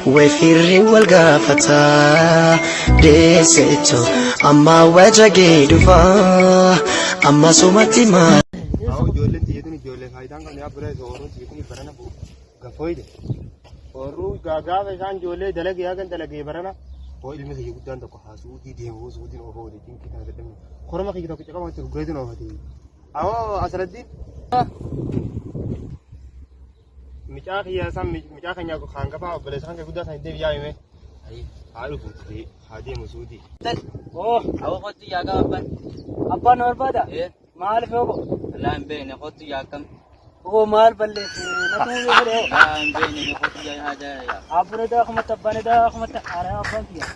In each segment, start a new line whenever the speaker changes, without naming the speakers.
Way firri wal gaafata deesseetu amma wajagee dhufa amma sumatti maal.
Awoo ijoolleen xiyyeetuun ijoollee faayidaan qabne yaa bira ooroon xiyyeetuun barana gafooyde. Oorruu gaafa isaan ijoollee dalagee hagan dalagee barana hoo ilmi kiyya guddaan tokko haa suutii deemu suutiin oofoo waliin cinqii kana dadhabne. Korma kiyya tokko caqama itti gurgureetiin oofate. Awoo asirratti micaa kiyya san micaa keenya hangafaa obboleessa kan kee guddaa san deebi yaa'ime. Haa dhufu haa deemu suutii.
Oh,
Awwa kottu yaa qaba abbaan.
Abbaan na barbaada?
Eh,
Maaliif yoo bo'u?
laa hin beekne kottu yaa akkam.
Oo maal balleesse? Natu yoo fedhe hoo?
Laa hin beekne kottu yaa haajaa yaa.
Abbuun edaa kumatti abbaan edaa kumatti haadha abbaan kiyya.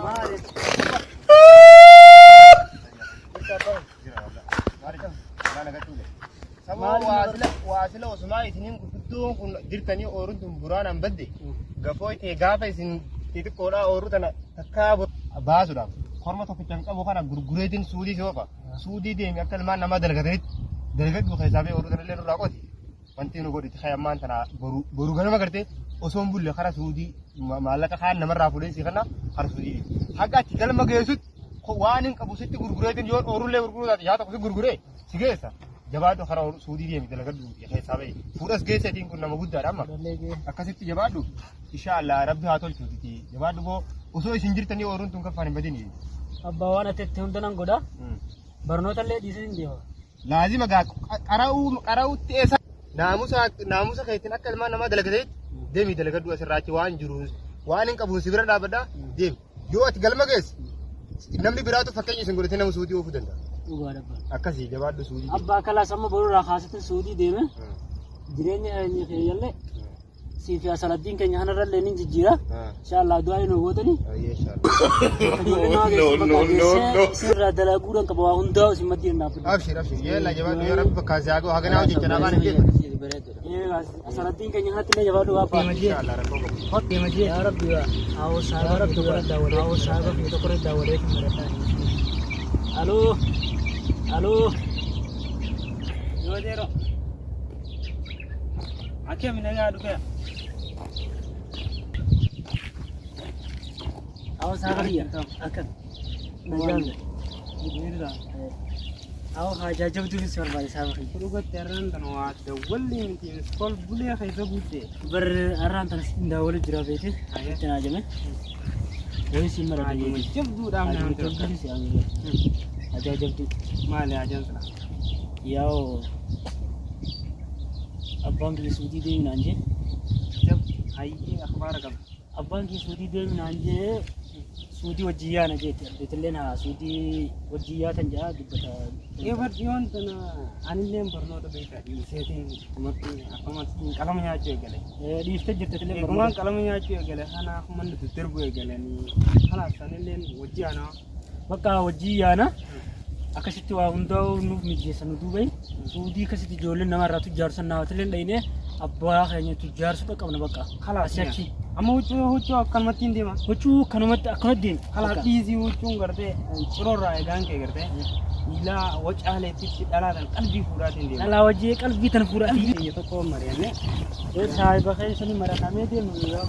Maali?
Waasila osumaa isiniin gurguddoon kun jirtanii ooruun tun buraanaan badde gafoo ta'e gaafa isin xixiqqoodhaa ooruu tana takkaa baasuudhaaf korma tokkicha hin qabu kana gurgureetiin suudii si oofa. Suudii deemi akka ilmaan namaa dalagatanitti dalagadhu keessaa ba'e ooruu tana illee nurraa qoti. Wanti nu godhi ta'e ammaan tana boru ganama gartee osoo hin bulle kara suudii maallaqa kaan namarraa fuudhee si kana kara suudii. Haga ati galma geessutti waan hin qabu sitti gurgureetiin yoo oorullee gurguruu taate yaa tokko si gurguree si geessa. Jabaadhu karaa suudii deemi dalagadhu keessaa bahi. Fuudhas geesseetiin kun nama guddaadha amma. Akkasitti jabaadhu. Insha Allah rabbi haa tolchuuti. Jabaadhu boo osoo isin jirtanii ooruun tun kaffaan hin badini.
Abbaa waan ati itti hunda nan godha. Barnoota illee dhiisee hin deema.
Laazima gaa qara'uu qara'uutti eessa naamusa naamusa keetiin akka ilmaan namaa dalagateetti deemi dalagadhu asirraa achi waan jiru waan hin qabuun si bira dhaabadha deemi. Yoo ati galma geesse namni biraatu fakkeenya isin godhatee nama suudii oofuu danda'a.
Dhugaadha abbaa.
Akkasii jabaadhu suudii.
Abbaa kalaas amma borurraa kaasetin suudii deeme jireenya keenya keeyyallee sii fi asaladdiin keenya kanarrallee ni jijjiira. Inshallah du'aa nu gootani. Ijoollee nama geesse bakka geessee sirraa dalaguudhaan qaba waa hundaa isin maddii hin dhaabbatu.
Abshir abshir yeella jabaadhu yoo rabbi bakka si haa ga'u haganaa hojjecha naa baana jechuudha.
Asaladdiin keenya kanatti illee jabaadhu abbaa.
Inshallah rakkoo qabu.
Yaa Rabbi haa saaba Rabbi tokko daawwalee haa saaba Rabbi tokko daawwalee Aloo aloo
Yoo deero. Akkami nagaa dhufee?
Haa saaba kiyya akka nagaan haa haajaa jabduu si barbaade saaba kiyya.
Dhugatti har'aan tana waa dawwalli miti miskool bulee keessa guutte.
Bar har'aan tana sitti daawwalee jira beete sitti naa jame. Wayii siin mara
Haajuma jabduudhaaf
Haajaa
nama tura.
jabduu si amee. Haajaa jabduu.
Maali haajaan sila?
Yaa'oo abbaan kiyya suutii deemi naan jee.
Jab hayyee akhbaara qaba.
Abbaan kiyya suutii deemi naan jee suutii wajjin yaana jeetti. Abdeetilleen haa suutii wajjin yaatan jedha dubbata.
Eebar dhiyoon tana anilleen barnoota beekaa dhiiseetiin tumatti akkamatti qalama nyaachuu eegale.
Dhiiftee jirte illee
Eegumaan
barnoota.
qalama nyaachuu eegale kanaaf manni daddarbu eegalanii kanaaf sanilleen wajji anaa.
Bakka wajjin yaana akkasitti waa hundaa'uu nuuf mijeessa nu duuba suudii akkasitti ijoolleen namarraa tujjaarsan naawwatillee dhayinee abbaa keenya tujjaarsuu qabna bakka.
Kalaas
Asii achi.
Amma huccuu huccuu akkanumatti hin deema.
Huccuu kanumatti akkanumatti deemi.
Kalaas dhiisii huccuun gartee ciroorraa eegaan kee gartee miilaa wacaaleetti dhalaatan qalbii fuudhaatiin deema.
Dhalaa wajjii qalbii tan fuudhaati.
Biyya tokko mari'annee.
Saahiba keessanii maratamee deemu yoo.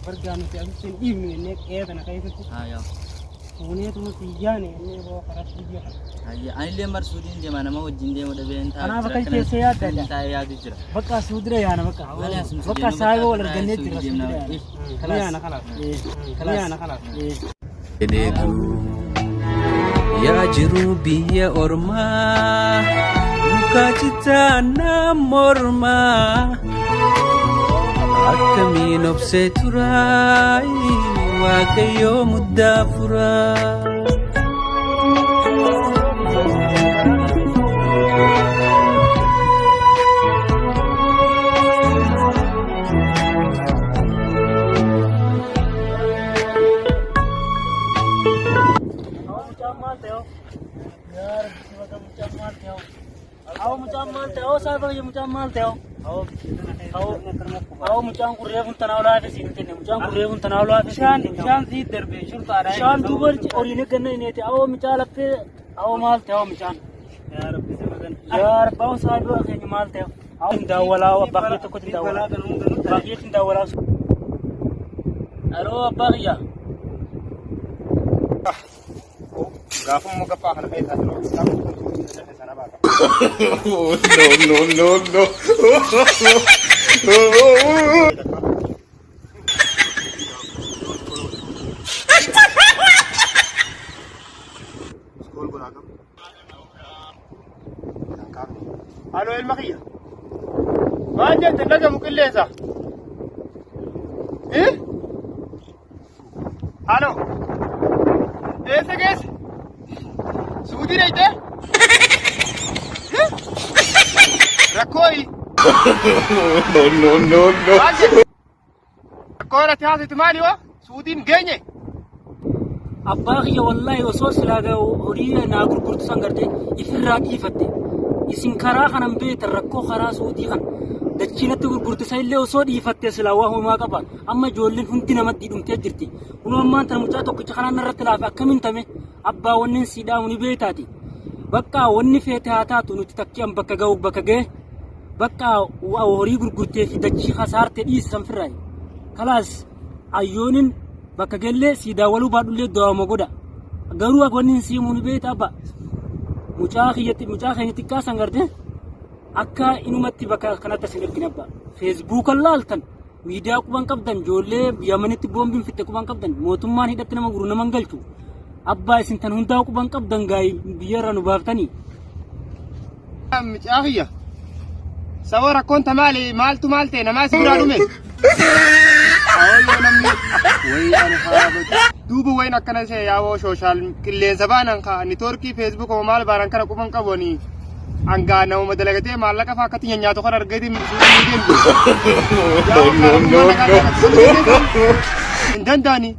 Bargaa nuti asitti hin dhiibnu jennee qe'ee kana keessatti
Haa yaa.
fuuneetuma xiyyaane jennee boo karatti biyya kana.
Hayyee anillee mar suudiin deema nama wajjin deemu dhabee hin taa'u.
Kanaaf akka teessee yaadda adda.
Taa'ee yaadu jira.
Bakka suudira yaana bakka. Bakka saahiba wal argannee jira suudira yaana.
Kalaas. Kalaas.
Kalaas.
Kalaas.
Edeetu yaa jiru biyya ormaa muka citaa na mormaa akkamiin obsee turaay waaqayyoo muddaa furaa.
Awo mucaan maal ta'e? Awo saahiba kiyya mucaan maal ta'e?
Awwa biyya kana
Awoo mucaan kun reefuun tanaa olaa fi siin kenne mucaan kun reefuun tanaa olaa fi
Bishaan bishaan sii darbe shurxaadha.
Bishaan duuba horiin eegganna hin eete awoo mucaa laphee awoo maal ta'e awoo mucaan.
Yaa Rabbi si magan.
Yaa Rabbi awoo saahiba keenya maal ta'e awoo hin daawwalaa abbaa kiyya tokkotti hin daawwalaa. Abbaa kiyyatti hin daawwalaa. Aloo abbaa kiyya.
Gaafummoo gaffaa kana keessaa jiru. Sana baata.
No, no, no, no.
Aloo ilma kiyya. Maal jette dhagamu qilleensa? Eh? Aloo. Eessa geesse? Suudii dhayitee? Rakkooyi.
No, no, no, no.
Maal jette? Rakkoon ati haasoftu maali hoo? Suudiin geenye?
Abbaa kiyya wallaahi osoo silaa horii naa gurgurtu san gartee ifirraa dhiifatte. Isin karaa kanan beektan rakkoo karaa suudii kana dachii natti gurgurte san illee osoo dhiifatte silaa waa homaa qaba. Amma ijoolleen hundi namatti dhumtee jirti. Kunoo ammaan tana mucaa tokkicha kanaan irratti laafe akkamiin tame abbaa wanni sii dhaamu ni beektaati. Bakka wanni feete haa taatu nuti takkii an bakka ga'u bakka ga'e bakka horii gurgurtee fi dachii kasaarte dhiisi san firraayi. Kalaas ayyoonin bakka gallee sii daawwaluu baadhullee daawwama godha. Garuu wanni sii himu ni beekta abba. Mucaa kiyyatti mucaa keenya xiqqaa san garte akka inumatti bakka kanatti asin ergin abba. Feesbuukan laaltan miidiyaa quban qabdan ijoollee Yamanitti boombiin fitte quban qabdan mootummaan hidhatti nama guru nama hin galchu. Abbaa isin tan hundaa quban qabdan gaa'ii biyyarra nu baaftanii.
Mucaa kiyya. Sababa rakkoon ta maali maaltu maal ta'e namaa si biraa dhume. Awoo namni wayi ani haabatu. Duuba wayin akkana ishee yaawoo social qilleensa baanan ka networkii Facebook maal baanan kana quban qabu ani hangaa namuma dalagatee maallaqa fa'aa akkatti nyaatu kan argate suuqii deemtu.
No, no, no, no.
Hin danda'ani.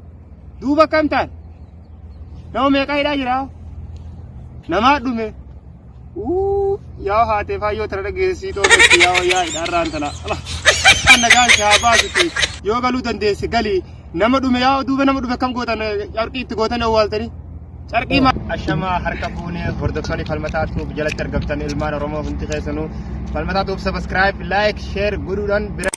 Duuba akkam ta'an? Nama meeqa hidhaa jira? Namaa dhume. Yaa haatee faayyoo tana dhageessii toorratti yaa yaa hidhaarraan tana. Nagaan si haa baasutti yoo galuu dandeesse gali nama dhume yaa duuba nama dhume akkam gootan carqii itti gootan owwaaltanii. Carqii ma. Ashamaa harka fuunee hordoftoonni Falmataa Tube jalatti argamtan ilmaan Oromoo hundi keessanuu Falmataa Tube subscribe like share godhuudhaan bira.